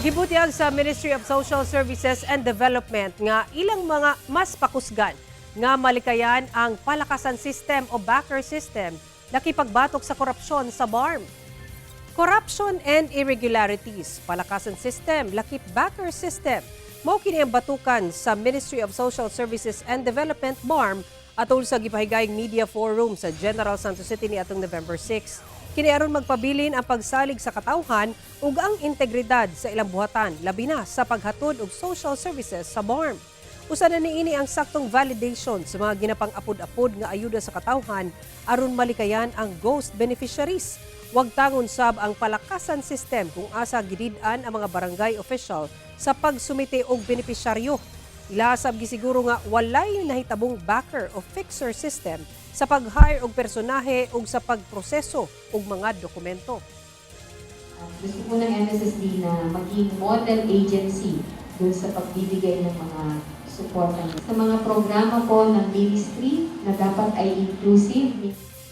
Gibutyag sa Ministry of Social Services and Development nga ilang mga mas pakusgan nga malikayan ang palakasan system o backer system nakipagbatok sa korupsyon sa BARMM. Corruption and irregularities, palakasan system, lakip backer system. Mao kini ang batukan sa Ministry of Social Services and Development, BARMM, atol sa gipahigayong media forum sa General Santos City ni atong November 6. Kini aron magpabilin ang pagsalig sa katawhan ug ang integridad sa ilang buhatan, labi na sa paghatod og social services sa BARMM. Usa na niini ang saktong validation sa mga ginapang-apod-apod nga ayuda sa katawhan aron malikayan ang ghost beneficiaries. Wagtangon sab ang palakasan system kung asa gidid-an ang mga barangay official sa pagsumite og benepisyaryo. Ilasab gisiguro nga walay nahitabong backer o fixer system sa pag-hire og personahe ug sa pagproseso og mga dokumento. Gusto po ng MSSD na maging model agency dun sa pagbibigay ng mga suporta. Sa mga programa po ng ministry na dapat ay inclusive.